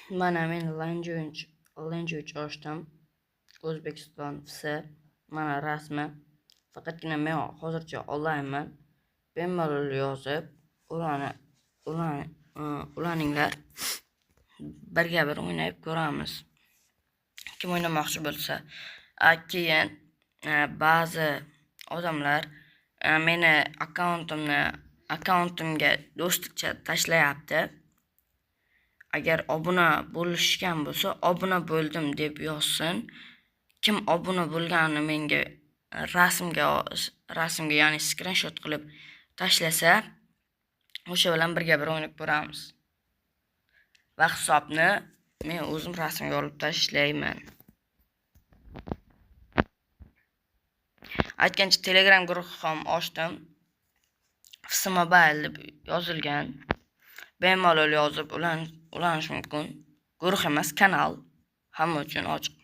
Mana men language ochdim. O'zbekiston FC mana rasmi. Faqatgina men hozircha onlaynman. Bemalol yozib, ularni ularni ulaninglar. Birga bir o'ynab ko'ramiz. Kim o'ynamoqchi bo'lsa. Keyin ba'zi odamlar meni akkauntimga do'stlikcha tashlayapti. Agar obuna bo'lishgan bo'lsa, obuna bo'ldim deb yozsin. Kim obuna bo'lganini menga rasmga, ya'ni skrinshot qilib tashlasa, o'sha bilan birga bir o'ynab ko'ramiz. Va hisobni men o'zim rasmga olib tashlayman. Aytgancha, Telegram guruhi ham ochdim. FC Mobile deb yozilgan. Bemalol yozib ulanish mumkin. Guruh emas, kanal. Hamma uchun ochiq.